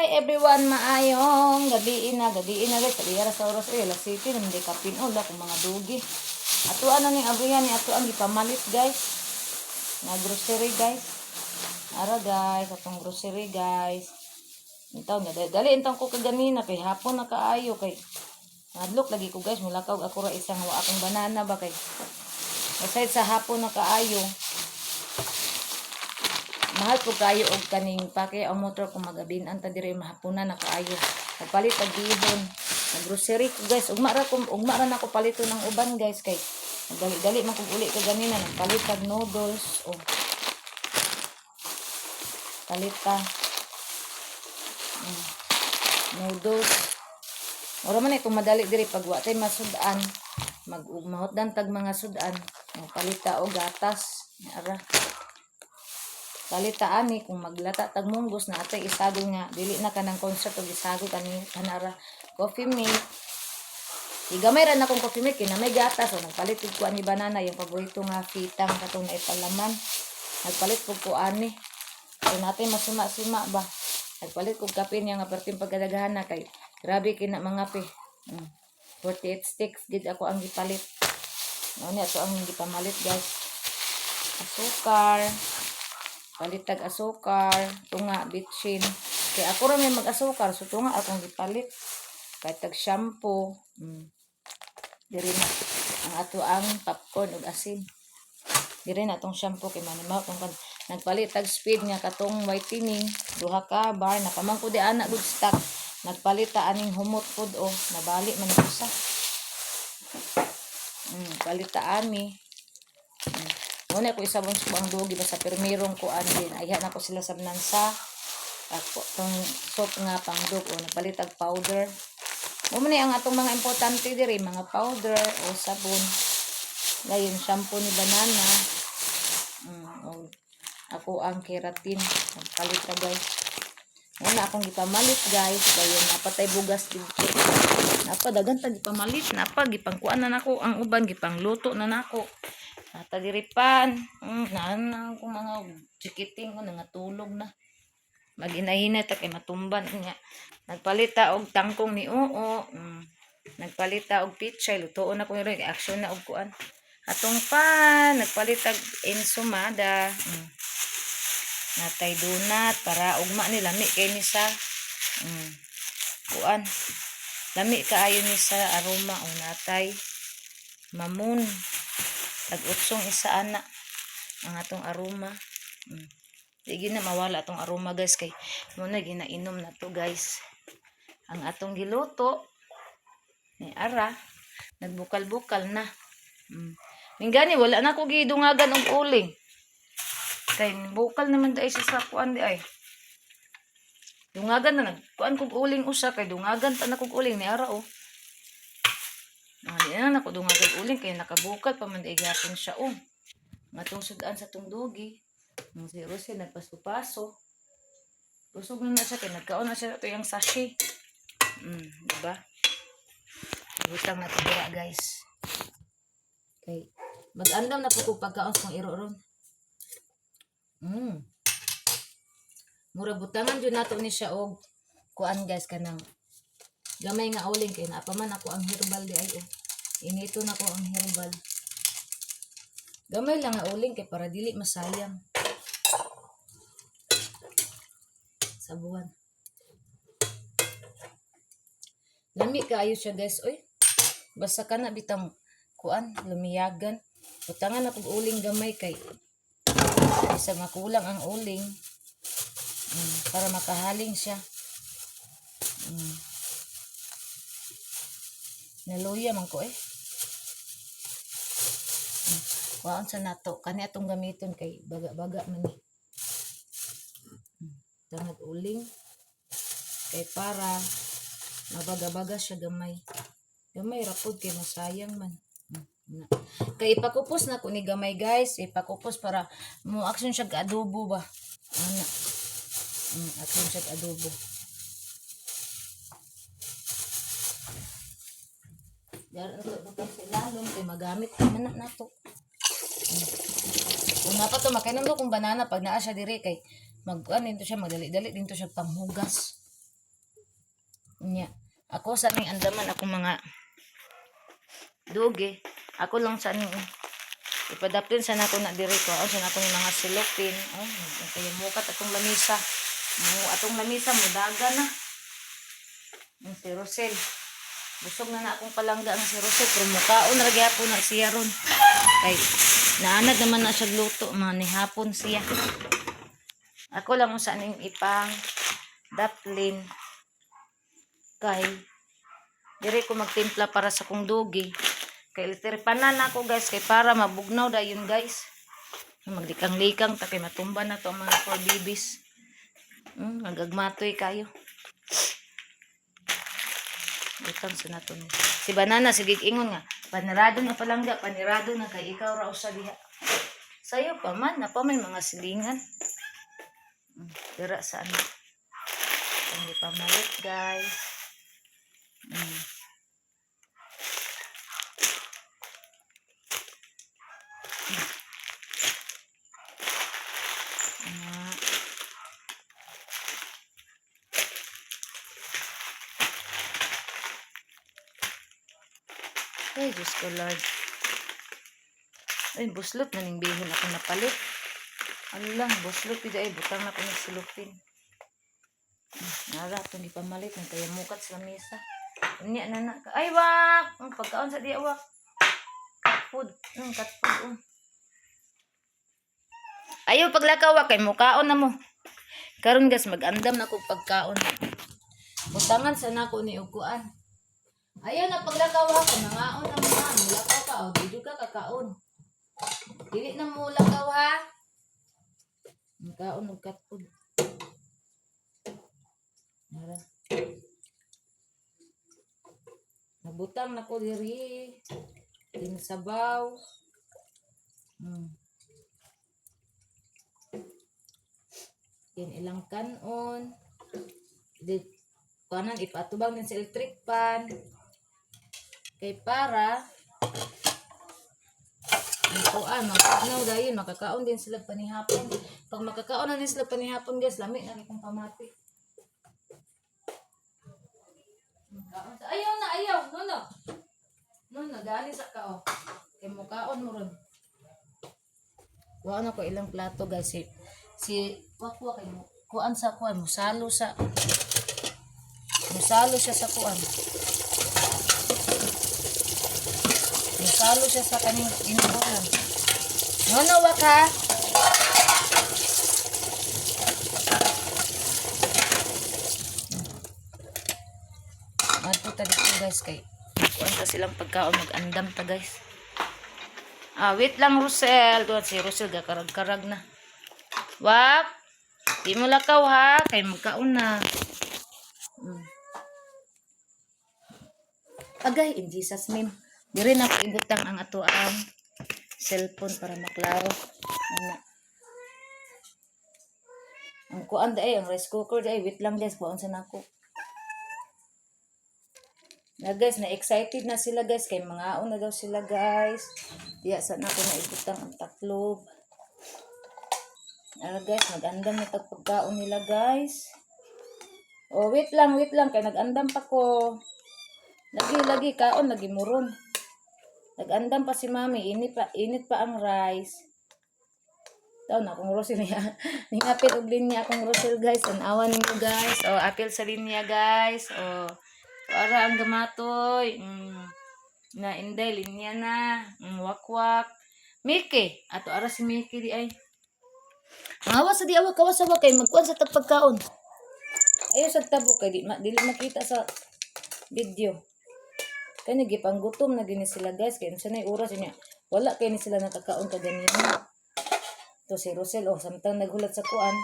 Hi everyone, maayong gabi na guys. Tabi sa oras eh, alas 7 naman di kapin oh, kung mga dugi. Ato ano ning abrihan ni ato ang gipamalit, guys. Nga grocery, guys. Ara guys, atong grocery, guys. Intaw nga dali intang ko kaganina kay hapon na kaayo kay nadlok lagi ko, guys, mulakaw ako ra isang wa akong banana ba kay aside sa hapon na kaayo, mahal po kayo og kaning pake ang motor kung magabin anta diri, mahaponan na kaayo. Nagpalit og bihon, naggrocery ko, guys. Ugma ra ko, ugma ra nako palito ng uban, guys, kay nagdali-dali man kog uli kaganina. Nagpalit og noodles o palit ta noodles. Ora man itong madali diri pag wa tay masud-an, mag mahutdan tag mga sudan. O, palit ta og gatas. Ara, palita ani kung maglata tag munggos na atay isagol nga dili na kanang concert og isagol kani kanara. Coffee mate, igamay ra na akong coffee mate kay na may gatas. O, nagpalit pud ko ani banana, yung paborito nga fitang katong naipalaman. Nagpalit pud ko ani so natay masima-sima ba. Nagpalit kog kape niya nga perting pagkadaghan na kay grabe kina mga pe. 48 sticks gid ako ang gipalit. Mao ni ato ang gipamalit, guys. Asukar, palitag asukar, tunga, bitchin. Kay ako ra may mag-asukar, so tunga akong gipalit. Kahit tag shampoo. Diri na ang ato ang popcorn ug asin. Diri na atong shampoo kay manimaw kung kan. Nagpalit tag Speed nga katong whitening, duha ka bar na pamangko di ana good stock. Nagpalit ta aning humot food oh, nabali man ko sa. Palit ta ani. Muna ko isabon sa ang dugi ba sa pirmirong kuan din. Ayha na ko sila sa sa ako tong soap nga pangdug o nagpalit og powder. Mo man ni ang atong mga importante diri, mga powder o sabon. Dayon shampoo ni banana. O ako ang keratin. Nagpalit ta, guys. Muna akong gipamalit, guys. Dayon napatay bugas dito. Napa dagan ta gipamalit, napa gipangkuan na nako ang uban, gipangluto na nako. Nata diri pan. Naan na akong mga chikiting ko nangatulog na. Maginahinay ta kay matumban niya. Nagpalit ta og tangkong ni Oo. Nagpalit ta og pichay, lutuon na ko ni action na og kuan. Atong pan, nagpalit tag ensomada. Natay donut para ugma ni lami kay ni sa kuan. Lami kaayo ni sa aroma o natay mamun. Tag utsong isa ana ang atong aroma. Di gyud na mawala atong aroma, guys, kay mo na ginainom na to, guys. Ang atong giluto ni ara nagbukal-bukal na. Minggani wala na ko gidungagan og uling. Kay bukal naman dai siya sa kuan di ay. Dungagan na nagkuan kog uling usa kay dungagan pa na kog uling ni ara oh. Ah, di na nako dungagan uling kay nakabukal pa man di gyapon siya oh. Ngatong sudan sa tong dugi. Ang si Rosel nagpaso-paso. Busog na na siya kay nagkaon na siya ito yung sachet. Di ba? Butang na to dira, guys. Kay mag-andam na po kog pagkaon kung iro ron. Mura butangan jud nato ni siya og kuan, guys, kanang gamay nga uling kay naa pa man ako ang herbal di ay oh. Inito na ko ang herbal. Gamay lang nga uling kay para dili masayang. Sabuan. Lami kaayo siya, guys, oy. Basta ka na bitang kuan, lumiyagan. Butangan ako og uling gamay kay isa makulang ang uling. Para makahaling siya. Naluya man ko eh. Kuhaan sa nato. Kani atong gamiton kay baga-baga man ni. Tangag uling. Kay para mabaga-baga siya gamay. Gamay rapod kay masayang man. Na. Kay ipakupos na ko ni gamay, guys. Ipakupos para mo action siya adobo ba. Ana. Action siya adobo. Dara to butang sa ilalom kay magamit pa man na nato. Una pa to makainom do kung banana pag naa siya diri kay magkuan dito siya, magdali-dali dito siya panghugas. Unya. Ako sa ning andaman akong mga dugi. Ako lang sa ning ipadaplin sa nako na diri ko. Sa nako ni mga silupin. Oh, kaya mukat atong lamisa. Mo atong lamisa mo daga na. Ang si Rosel. Busog na na akong palangga ang si Rosel pero mukaon ra gyapon na siya ron. Kay naanad naman na siya luto mga nihapon siya. Ako lang unsa ning ipang daplin kay dire ko magtimpla para sa kong dugi. Kay litirpanan ako, guys, kay para mabugnaw dayon, guys. Maglikang-likang ta kay matumba na to ang mga four babies. Nagagmatoy kayo. Butang sa nato ni. Si Banana sige ingon nga, panirado na palangga, panirado na kay ikaw ra usa diha. Sayo pa man, na pa may mga silingan. Dira sa ano. Ang pamalit, guys. Ah. Ay, Diyos ko, Lord. Ay, buslot na ning bihon ako napalit. Ano lang, buslot. Pwede ay, butang na ko nagsilupin. Nara, itong ipamalit. Ang kaya mukat sa lamesa. Unya na na. Ay, wak! Ang pagkaon sa diya, wak. Cat food. Cat food, oh. Ayaw paglakaw, wak. Kay mukaon na mo. Karon guys, mag-andam na kong pagkaon. Butangan sa nako ni uguan. Ayaw na paglakaw ako, nangaon na mo ha. Mulakaw ka, o di ka kakaon. Dili na mo lakaw ha. Ang kaon og cat food. Nara. Nabutang na ko diri. Tinsabaw. Yan ilang kanon. Di kanan ipatubang din sa electric pan. Kay para kuan makakaon dayon, makakaon din sila panihapon. Pag makakaon na din sila panihapon, guys, lami na kay kong pamati. Makaon sa ayaw na ayaw, no no. No no, dali sa kao. Kay mukaon mo ron. Kuan ako ilang plato, guys, si Wakwa kay mo kuan sa kuan musalo sa musalo siya sa kuan. Musalo siya sa kaning inuulan. No no, wak ha. Adto ta dito, guys, kay kuan ta silang pagkaon, mag-andam ta, guys. Ah, wait lang, Rosel. Tuwan si Rosel gakarag-karag na. Wak, di mo lakaw ha, kay magkaon na. Agay, in Jesus name. Diri na ko ibutang ang ato ang cellphone para maklaro. Ana. Ang kuan daay, ang rice cooker daay, wait lang, guys, kuan sa nako. Na guys, na excited na sila, guys, kay mangaon na daw sila, guys. Diya sa nako na ibutang ang taklob. Ara guys, nag-andam na tag pagkaon nila, guys. Oh, wait lang kay nag-andam pa ko. Lagi lagi kaon lagi muron. Nag-andam pa si Mami, init pa ang rice. Taon na akong Rosel niya. Ningapil og linya akong Rosel, guys. Tan-awan ninyo, guys. Oh, apil sa linya, guys. Oh. Para ang gamatoy. Na inday linya na. Wakwak. Miki, ato ara si Miki di ay. Awa sa di awa kawas sa kay magkuan sa tag pagkaon. Ayo sa tabo kay di ma, dili makita sa video. Kay nagipanggutom na gini sila, guys, kay unsa nay oras niya. Wala kay ni sila nakakaon kaganina. To si Rosel, oh, samtang naghulat sa kuan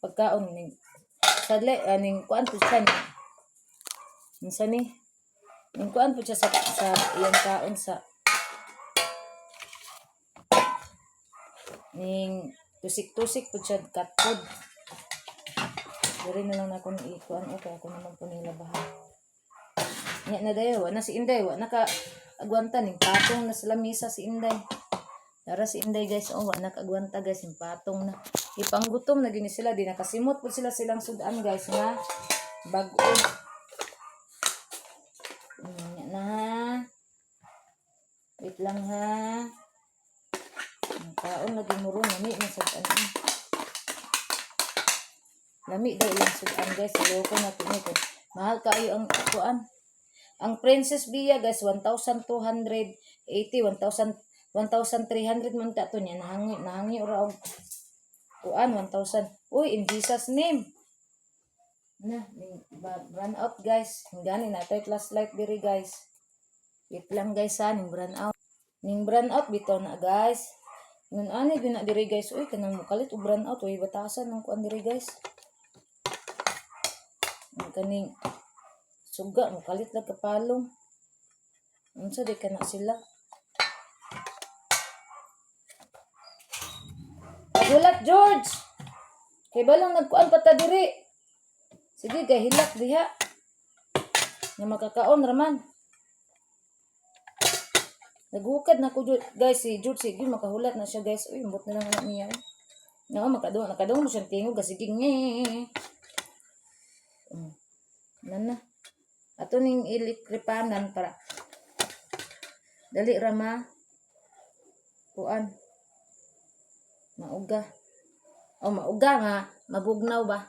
pagkaon ning sadle aning kuan po siya ni. Unsa ni? Ning kuan po siya sa iyang kaon sa ning tusik-tusik po siya cat food. Diri na lang nako ni ikuan okay ako naman po nila bahay. Nya na dayo, wa na si Inday, wa na ka agwanta ning patong na sa lamisa si Inday. Tara si Inday, guys, oh, wa na ka agwanta, guys, yung patong na. Ipanggutom na gini sila, di nakasimot po sila silang sudan, guys, nga bag-o. Wait lang ha. Ang kaon lagi mo ron, lami man sad ano. Lami daw ilang sudan, guys. Loko na tini ko. Mahal kaayo ang kuan. Ang Princess Bia, guys, 1,280, 1,000 1,300 man ta to niya, nahangi nahangi ora og kuan 1,000. Uy, in Jesus' name. Na, run out, guys. Gani na tay flashlight diri, guys. Wait lang, guys, ha, ning run out. Ning run out bitaw na, guys. Ngun ani gyud na diri, guys. Uy, kanang mukalit og run out, uy, batasan ng kuan diri, guys. Ang kaning suga mukalit lang kapalong. Unsa di kana sila? Pagulat, George. Kay balong nagkuan pa ta diri. Sige, kay hilak diha. Nga makakaon raman. Naghukad na ko, George. Guys, si George, sige, makahulat na siya, guys. Uy, ambot na lang anak niya. No, makadung, nakadung mo siyang tingog, sige, nge. Nana. Ato ning ilikripanan para dali rama kuan mauga. Oh, mauga nga, mabugnaw ba?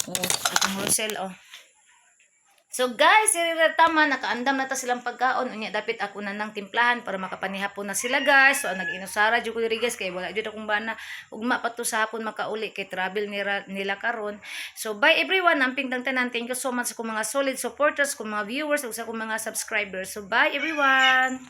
Oh, atong Rosel, oh. So guys, tama, nakaandam na ta silang pagkaon. Unya dapit ako na nang timplahan para makapanihapon na sila, guys. So nag-inusara jud ko diri, guys, kay wala jud akong bana. Ugma pa to sa hapon makauli kay travel nila karon. So bye everyone, amping tang tanan. Thank you so much sa akong mga solid supporters, kong mga viewers ug sa akong mga subscribers. So bye everyone.